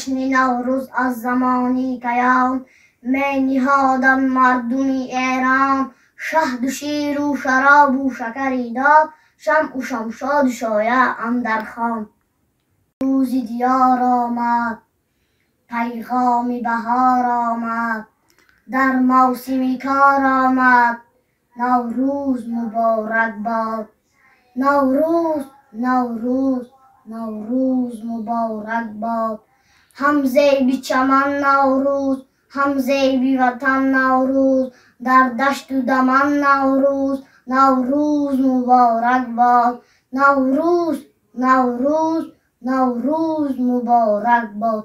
Ҷашни Наврӯз аз замони Каён мениҳоданд мардуми Эрон. Шаҳду ширу шаробу шакари дод, шамъу шамшоду шоя андар хон. Рӯзи диёр омад, пайғоми баҳор омад, дар мавсими кор омад. Наврӯз муборак бод. Наврӯз, Наврӯз, Наврӯз муборак бод. Ҳам зеби чаман Наврӯз, ҳам зеби ватан Наврӯз, дар дашту даман Наврӯз, Наврӯз муборак бод. Наврӯз, Наврӯз, Наврӯз муборак бод.